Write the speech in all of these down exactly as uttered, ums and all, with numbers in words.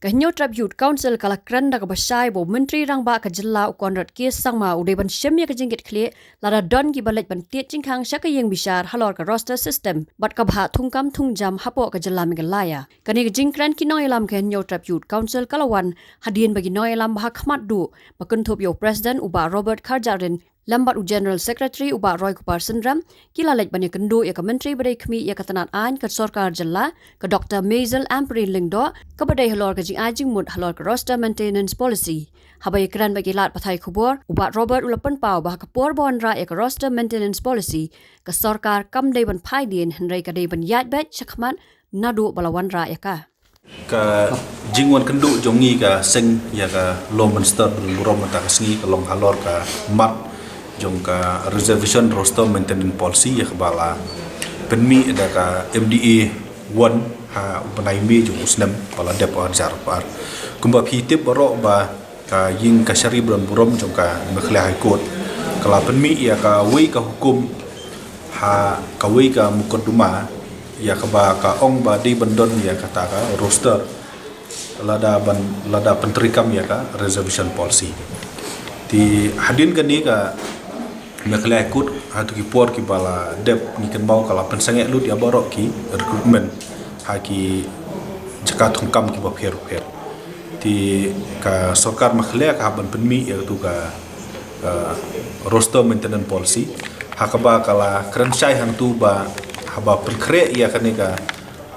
Ka Hynñiewtrep Youth Council ka la kren da kaba shai ba u Myntri Rangbah ka jylla u Conrad K Sangma u dei ban shim ïa ka jingkitkhlieh lada don kiba leit ban tied jingkhang sha ka ïing bishar halor ka roster system bad ka bhah thungkam thungjam hapoh ka jylla Meghalaya. Kane ka jingkren ki nongïalam ka Hynñiewtrep Youth Council ka la wan hadien ba ki nongïalam ba ha khmat duh ba kynthup ïa u President u Bah Robert Kharjahrin lem bad u General Secretary u Bah Roykupar Synrem ki la leit ban ïakynduh ïa ka Myntri ba dei khmih ïa ka tnat aiñ ka sorkar jylla, ka Doctor Maisel Ampareen Lyngdoh, kaba dei halor ka jingai jingmut halor ka Roster Maintenance Policy. Haba ïakren bad ki lad pathai khubor, u Bah Robert u la pynpaw ba ha ka por ba wanrah ïa ka Roster Maintenance Policy, ka sorkar kam dei ban phai dien hynrei ka dei ban ïaid beit shakhmat naduh ba la wanrah ïa ka. Ka jingwan kynduh jong ngi ka seng ïa ka Law Minister ba don burom mynta ka sngi ka long halor ka mat jong ka Reservation Roster Maintenance Policy ïa kaba la pynmih da ka M D A one ha u bnai May jong u snem ba la dep, arhajar arphew ar. Kumba phi tip baroh ba ka ïing kashari ba don burom jong ka Meghalaya High Court ka la pynmih ïa kawei ka hukum ha kawei ka mukotduma ïa kaba ka ong ba dei ban don ïa kata ka roster lada ban, lada pyntreikam ïa ka reservation policy. Te hadien kane ka Meghalaya High Court ha kito ki por kiba la dep ngi kynmaw ka la pynsangeh lut ïa baroh ki recruitment ha ki jaka thungkam kiba pher pher. Te ka sorkar Meghalaya ka hap ban pynmih ïa katu ka, uh, roster maintenance policy ha kaba ka la kren shai hangtu ba haba pynkhreh ïa kane ka,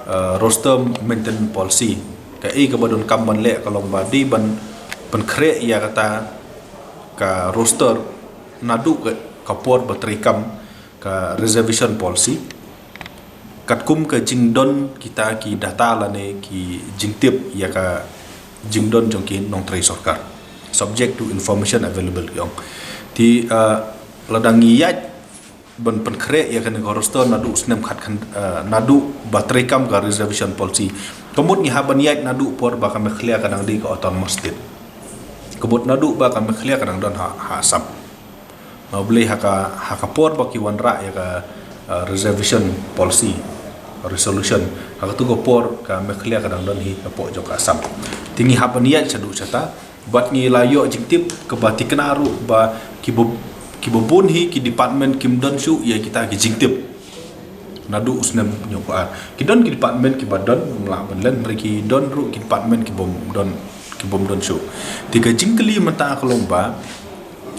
uh, roster maintenance policy, kaei kaba donkam ban leh ka long ba dei ban pynkhreh ïa kata ka roster naduh ka, ka por ba treikam ka reservation policy, katkum ka jingdon kita ki data lane ki jingtip ïa ka jingdon jong ki nongtrei sorkar, subject to information available, ki ong. Te, uh, lada ngi ïaid ban pynkhreh ïa kane ka roster naduh snem khat khan, uh, naduh ba treikam ka reservation policy, ka mut ngi hap ban ïaid naduh por ba ka Meghalaya ka dang dei ka autonomous state, ka mut naduh ba ka Meghalaya ka dang don ha, ha Assam. Balei ha ka, ha ka por ba ki wanrah ïa ka, uh, reservation policy resolution, ha katu ka por ka Meghalaya ka dang don hi hapoh jong ka Assam. Te ngi hap ban ïaid shaduh shata bad ngi la ïoh jingtip kaba thikna ruh ba kiba, kiba bun hi ki department kim don shuh ïa kita ki jingtip. Naduh u snem hynñiewphew ar ki don ki department kiba don, ym lah ban len, hynrei ki don ruh ki department ki bym don, ki bym don shuh. Te ka jingkylli mynta ka long ba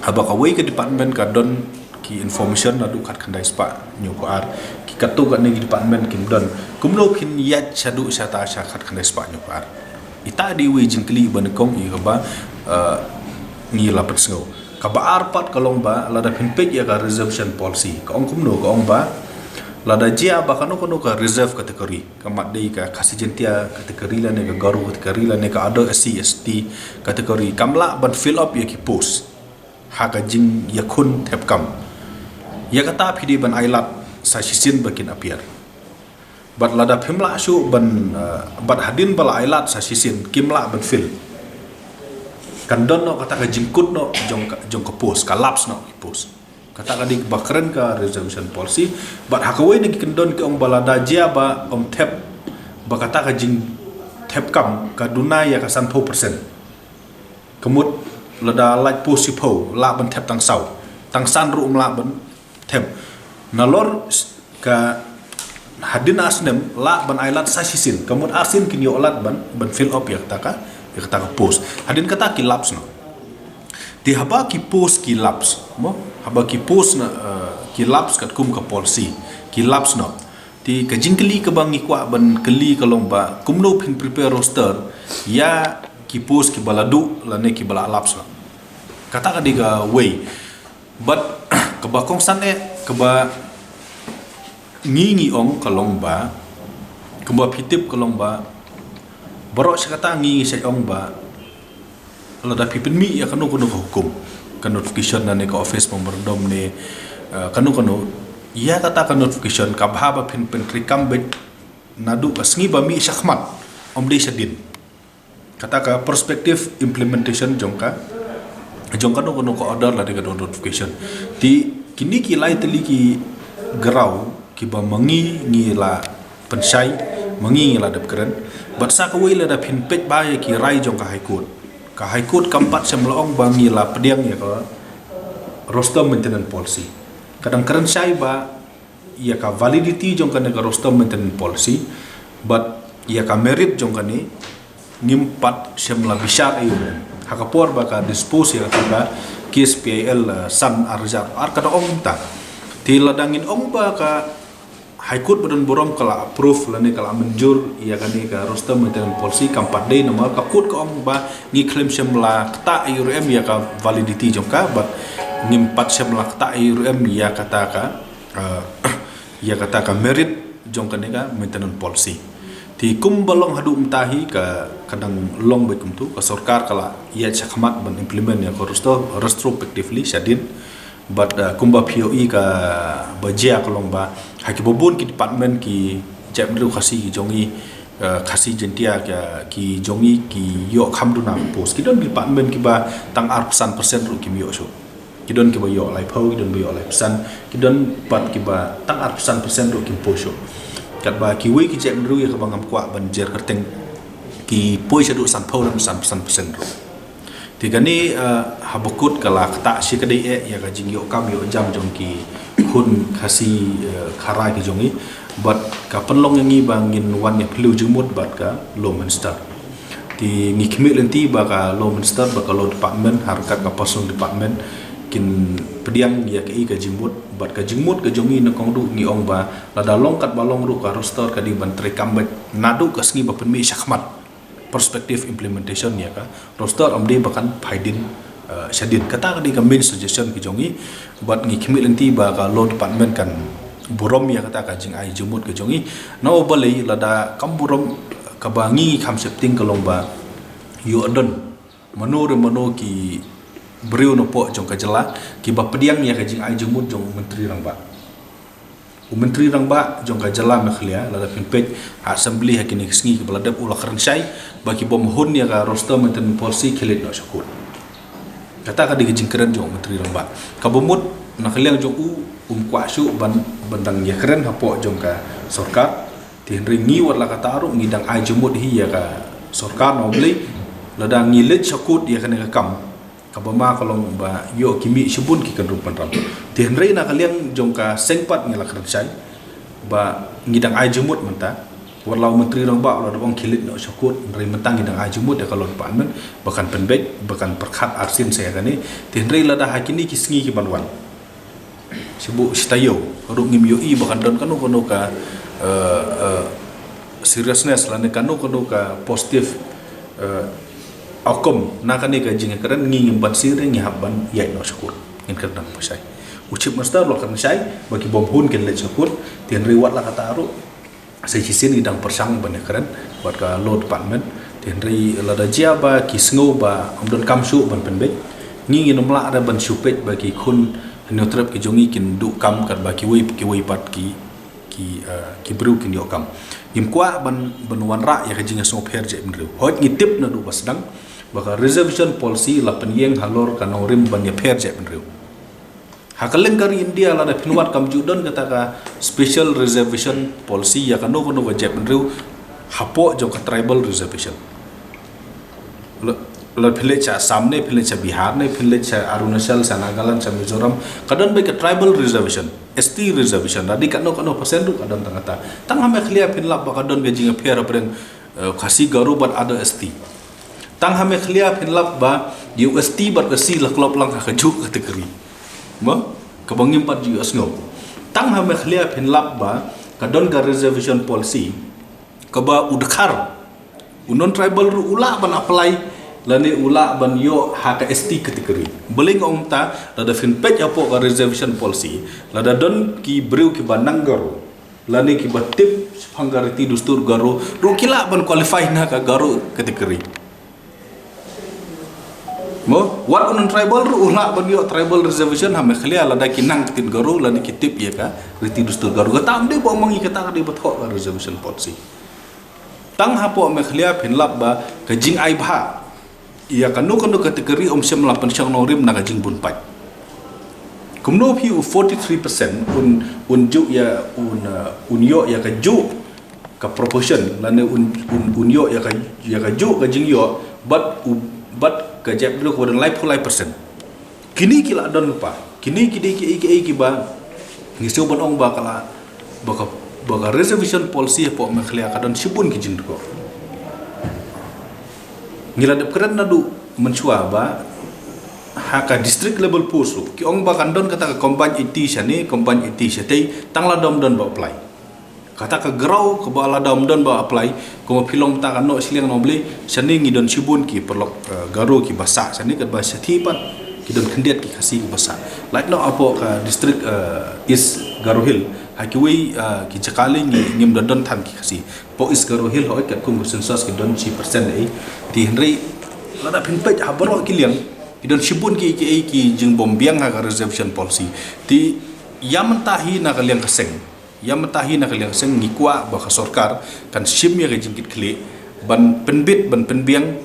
haba kawei ka department ka don ki information naduh khatkhyndai spah hynñiewphew ar, ki katto katne ki department kim don, kumno phin ïaid shaduh shata sha khatkhyndai spah hynñiewphew ar? Ita dei wei jingkylli ba nyngkong ïa kaba, uh, ngi la pynsngew. Kaba ar pat ka long ba lada phin peit ïa ka reservation policy ka ong kumno, ka ong ba lada jia ba kano kano ka reserve category, ka mat dei ka Khasi Jaintia category lane ka Garo category lane ka other S C S T category, kam lah ban fill up ïa ki post ha ka jingïakhun thep kam. Ïa kata phi dei ban ailad sa shisien ba kin appear. Bad lada phim lah shuh ban, uh, bad hadien ba la ailad sa shisien kim lah ban fill, kan don noh kata ka jingkut noh jong ka, jong ka post, ka lapse noh ki post. Kata ka dei ba kren ka reservation policy. Bad ha kawei na ki kyndon ki ong ba lada jia ba ym thep, ba kata ka jingthep kam ka duna ïa ka sanphew percent. Ka mut lada lait post shiphew lah ban thep tang saw, tang san ruh ym lah ban thep. Nalor s-, ka hadien ar snem lah ban ailad sa shisien, ka mut ar sien kin ïoh lad ban, ban fill up ïa kata ka, ïa kata ka post. Hadien kata ki lapse noh. Te haba ki post ki lapse, mo? Haba ki post na, eh, ki lapse katkum ka policy, ki lapse noh. Te ka jingkylli kaba ngi kwah ban kylli ka long ba kumno phin prepare roster ïa ki post kiba la duh lane kiba la lapse noh. Kata ka dei kawei. Bad kaba kongsan eh kaba ngi ngi ong ka long ba, kaba phi tip ka long ba, baroh shi katta ngi ngi shait ong ba lada phi pynmih ïa kano kano ka hukum, ka notification lane ka office memorandum ne, eh, kano kano, ïa kata ka notification ka bha ba phin pyntreikam beit naduh ka sngi ba mih shakhmat, ym dei shadien. Kata ka prospective implementation jong ka, jong kano kano ka order lane ka notification. Te kine ki lai tylli ki graw kiba ma ngi ngi la pynshai, Ma ngi ngi la dep kren. Bad sa kawei lada phin peit ba ïa ki rai jong ka High Court, ka High Court kam pat shym la ong ba ngi la pdiang ïa ka roster maintenance policy. Ka dang kren shai ba ïa ka validity jong kane ka roster maintenance policy bad ïa ka merit jong kane ngim pat shym la bishar ei ruh. Ha ka por ba ka dispose ïa ka case P I L, eh, san arhajar ar ka da ong ta. Te lada ngin ong ba ka High Court ba don burom ka la approve lane ka la mynjur ïa kane ka roster maintenance policy, kam pat dei namar ka court ka ong ba ngi khlem shym la ktah ei ruh em ïa ka validity jong ka, bad ngim pat shym la ktah ei ruh em ïa kata ka, eh, ïa kata ka merit jong kane ka maintenance policy. Te kumba long haduh mynta hi ka, ka dang long beit kumtu, ka sorkar ka la ïaid shakhmat ban implement ïa ka restro-, retrospectively shadien. Bad, uh, kumba phi ïohi kaba jia ka long ba ha kiba bun ki department ki jaitbynriew Khasi ki jong ngi, uh, Khasi Jaintia ki, ki jong ngi ki ïoh kham duna post. Ki don department kiba tang arphew san percent ruh kim ïoh shuh. Ki don kiba ïoh laiphew, ki don ba ïoh laiphew san, ki don pat kiba tang arphew san percent ruh kim poi shuh. Katba kiwei ki jaitbynriew ïa kaba ngam kwah ban jer kyrteng ki poi shaduh sanphew lane sanphew san percent ruh. Te kane, eh, haba kut ka la ktah shi ka dei eh ïa ka jingïoh kam ïoh jam jong ki khun Khasi, eh, Khara ki jong ngi. Bad ka pynlong ïa ngi ba ngin wan ïa phylliew jingmut bad ka Law Minister. Te ngi khmih lynti ba ka Law Minister bad ka Law Department, ha ryngkat ka Personal Department, kin pdiang ïa kaei ka jingmut, bad ka jingmut ka jong ngi na kong duh ngi ong ba lada long katba long ruh ka roster ka dei ban treikam beit naduh ka sngi ba pynmih shakhmat prospective implementation ïa ka roster, ym dei ba kan phai dien, eh, shadien. Kata ka dei ka main suggestion ka jong ngi, bad ngi khmih lynti ba ka Law Department kan burom ïa kata ka jingai jingmut ka jong ngi. Namar balei lada kam burom, kaba ngi kham sheptieng ka long ba ïoh don mano re mano ki briew napoh jong ka jylla kiba pdiang ïa ka jingai jingmut jong u Myntri Rangbah. U Myntri Rangbah jong ka jylla Meghalaya, lada phin peit ha Assembly ha kine ki sngi kiba la dep, u la kren shai ba ki bym hun ïa ka roster maintenance policy ki leit noh sha court. Kata ka dei ka jingkren jong u Myntri Rangbah. Kaba mut na ka liang jong u, um kwah shuh ban, ban dang ïakren hapoh jong ka sorkar. Te hynrei ngi wat la katta ruh ngi dang ai jingmut hi ïa ka sorkar, namar balei lada ngi leit sha court ïa kane ka kam, kaba ma ka long ba ïoh ki mih shibun ki kynrum kynram. Te hynrei na ka liang jong ka seng pat ngi la kren shai ba ngi dang ai jingmut mynta. Wat la u Myntri Rangbah u la dep ong ki leit noh sha court, hynrei mynta ngi dang ai jingmut ïa ka Law Department ba kan pynbeit, ba kan pyrkhat arsien sa ïa kane. Te hynrei lada ha kine ki sngi ki ban wan, shu buh shi taïew ruh ngim ïohi ba kan don kano kano ka, eh, eh, seriousness lane kano kano ka positive, eh, outcome na kane ka jingkren, ngi ngim banse re, ngi hap ban ïaid noh sha court. Ngin kren dang pashai. U Chief Minister u la kren shai ba ki bym hun kin leit sha court. Te hynrei wat la katta ruh, sa shisien ngi dang pyrshang ban ïakren bad ka Law Department. Te hynrei lada jia ba ki sngew ba ym don kam shuh ban pynbeit, ngi ngin ym lah re ban shu peit ba ki khun Hynñiewtrep ki jong ngi kin duh kam katba kiwei kiwei pat ki, ki, eh, ki briew kin ïoh kam. Ngim kwah ban, ban wanrah ïa ka jingïasngewpher jaitbynriew. Hooid, ngi tip naduh ba sdang ba ka reservation policy la pynïeng halor ka nongrim ban ïapher jaitbynriew. Ha ka lyngkar India lada phin wad kam ju don kata ka special reservation policy ïa kano kano ka jaitbynriew hapoh jong ka tribal reservation. La, la phi leit sha Assam ne, phi leit sha Bihar ne, phi leit sha Arunachal, sha Nagaland, sha Mizoram, ka don beit ka tribal reservation, S T reservation, lada dei kano kano percent ruh ka don tang kata. Tang ha Meghalaya phin lap ba ka don ka jingïapher hapdeng, eh, Khasi, Garo bad other S T. Tang ha Meghalaya phin lap ba ïa u S T bad S C la klop lang ha kajuh ka category. Mo? Kaba ngim pat ju ïohsngew. Tang ha Meghalaya phin lap ba ka don ka reservation policy kaba u dkhar, u non-tribal ruh u lah ban apply lane u lah ban ïoh ha ka S T category. Balei nga ong kumta? Lada phin peit hapoh ka reservation policy, lada don ki briew kiba nang Garo lane kiba tip shaphang ka riti dustur Garo ruh ki lah ban qualify na ka Garo category. Mo, wat u non-tribal ruh u lah ban ïoh tribal reservation ha Meghalaya lada ki nang ktien Garo lane ki tip ïa ka riti dustur Garo. Kata ym dei ba ong ma ngi, kata ka dei ba thoh ka reservation policy. Tang hapoh Meghalaya phin lap ba ka jingai bhah ïa kano kano ka category ym shym la pynshong nongrim na ka jingbun paid. Kumno phi u forty-three percent un, un ju ïa, un, uh, un ïoh ïa kajuh ka proportion lane un, un, un ïoh ïa ka, ïa ka juh ka jingïoh bad u, bad ka jaitbynriew kaba don laiphew lai percent. Kine ki la don lypa. Kine ki dei kiei kiei kiba ngi shu ban ong ba ka la, ba ka, ba ka reservation policy hapoh Meghalaya ka don shibun ki jingdukor. Ngi la dep kren naduh mynshuwa ba ha ka district level post ruh ki ong ba kan don kata ka combined eighty shane, combined eighty shatei, tang lada ym don ba apply. Kata ka graw kaba lada ym don ba apply, kumba phi long mynta ka Noh Shiliang Nongblei, shane ngi don shibun ki paralok, eh, Garo kiba sah shane, katba shathie pat ki don khyndiat ki Khasi kiba sah. Lait noh hapoh ka district, eh, East Garo Hill, ha kiwei, eh, ki jaka lei ngi, ngim da don than ki Khasi. Hapoh East Garo Hill hooid katkum ka census ki don shi percent ei. Te hynrei lada phin peit ha baroh ki liang ki don shibun ki, ki, ki jingbym biang ha ka reservation policy. Te ïa mynta hi na ka liang ka seng, ïa mynta hi na ka liang ka seng ngi kwah ba ka sorkar kan shim ïa ka jingkitkhlieh ban pynbit, ban pynbiang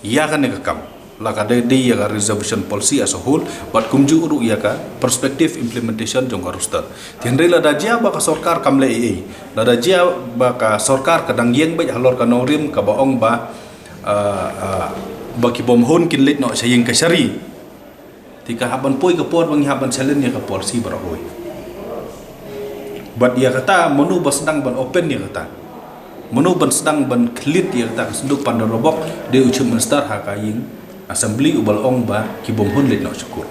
ïa kane ka kam, la ka dei, dei ïa ka reservation policy as a whole, bad kumjuh ruh ïa ka prospective implementation jong ka roster. Te hynrei lada jia ba ka sorkar kam leh ei ei, lada jia ba ka sorkar ka dang ïeng beit halor ka nongrim kaba ong ba, ah, ah, ba ki bym hun kin leit noh sha ïing kashari. Te ka hap ban poi ka por ba ngi hap ban challenge ïa ka policy baroh kawei. Bad ïa kata mano ba sdang ban open ïa kata, mano ban sdang ban khlieh ïa kata ka synduk Pandarabok, dei u Chief Minister ha ka ïing assembly uba la ong ba ki bym hun leit noh sha kut.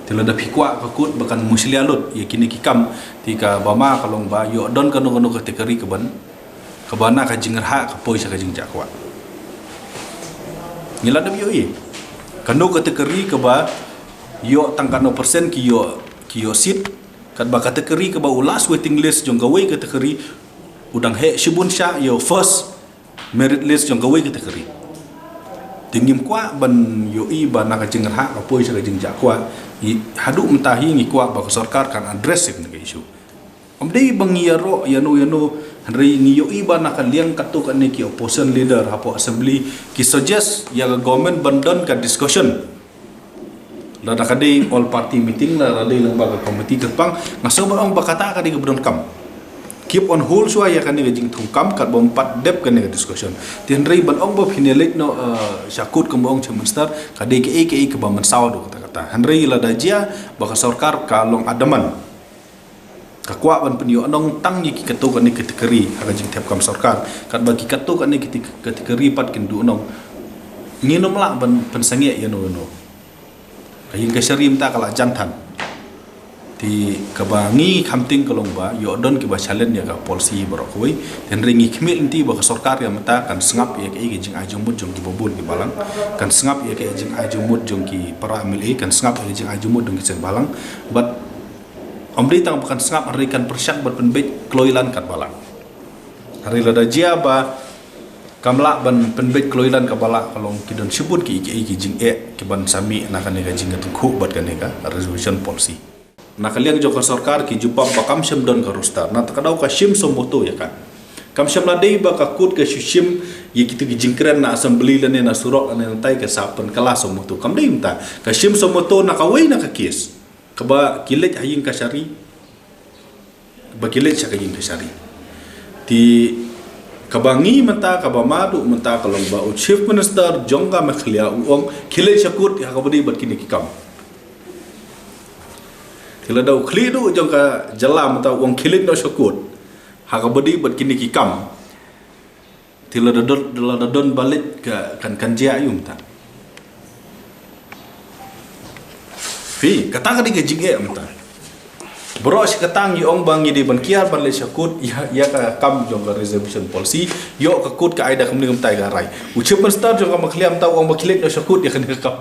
Te lada phi kwah ka kut ba kan mushlia lut ïa kine ki kam, te kaba ma ka long ba ïoh don kano kano ka category kaban, kaba na ka jingrhah ka poi sha ka jingjahkwah. Ngi la dep ïohi kano ka category kaba ïoh tang kano percent ki ïoh, ki ïoh seat, katba ka category kaba u last waiting list jong kawei ka category u dang heh shibun sha ïa u first merit list jong kawei ka category. Te ngim kwah ban ïohi ba na ka jingrhah ka poi sha ka jingjahkwah. Haduh mynta hi ngi kwah ba ka sorkar kan address ïa kane ka issue. Ym dei ba ngi ïaroh ïano ïano, hynrei ngi ïohi ba na ka liang katto katne ki opposition leader hapoh assembly ki suggest ïa ka government ban don ka discussion. Lada ka dei all party meeting, lada dei lyngba ka committee kyrpang, nga sngew ban ong ba kata ka dei kaba donkam. Keep on hold shuwa ïa kane ka jingthungkam katba ym pat dep kane ka discussion. Te hynrei ban ong ba phin ïaleit noh, eh, sha kut kumba ong Chief Minister, ka dei kaei kaei kaba mynsaw haduh katta katta. Hynrei lada jia ba ka sorkar ka long adamant, ka kwah ban pynïohnong tang ïa ki katto katne category ha ka jingthep kam sorkar, katba ki katto katne ki ti-, category pat kin duhnong, ngin ym lah ban pynsangeh ïano ïano. Ka ïing kashari mynta ka la jan than. Te kaba ngi kham tieng ka long ba ïoh don kiba challenge ïa ka policy baroh kawei. Te hynrei ngi khmih lynti ba ka sorkar ïa mynta kan sngap ïa kaei ka jingai jingmut jong kiba bun ki balang, kan sngap ïa kaei ka jingai jingmut jong ki para M L A, kan sngap ïa ka jingai jingmut jong ki seng balang. Bad ym dei tang ba kan sngap, hynrei kan pyrshang ban pynbeit kloi lan katba lah. Hynrei lada jia ba kam lah ban pynbeit kloi lan kaba lah, ka long ki don shibun ki, ki, ki jingeh kiban sa mih na kane ka jingïatyngkhuh bad kane ka reservation policy. Na ka liang jong ka sorkar ki jubab ba kam shym don ka roster. Na kata ka daw ka shim suo motu ïa ka. Kam shym la dei ba ka kut ka shu shim ïa kito ki jingkren na assembly lane na surok lane na tai ka sa pynkylla suo motu. Kam dei mynta. Ka shim suo motu na kawei na ka case kaba ki leit ha ïing kashari, ba ki leit sha ka ïing kashari. Te kaba ngi mynta, kaba ma duh mynta ka long ba u Chief Minister jong ka Meghalaya u ong ki leit sha kut ha kaba dei bad kine ki kam. Te lada u khlieh duh jong ka jylla mynta u ong ki leit noh sha kut ha kaba dei bad kine ki kam. Te lada don, lada don ba leit ka, kan, kan jia aïu mynta? Phi, kata ka dei ka jingeh mynta. Baroh shi katta ngi ong ba ngi dei ban kiar ban leit sha kut ïa, ïa ka kam jong ka reservation policy, ïoh ka kut ka ai da kumne kumtai ka rai. U Chief Minister jong ka Meghalaya mynta u ong ba ki leit noh sha kut ïa kane ka kam.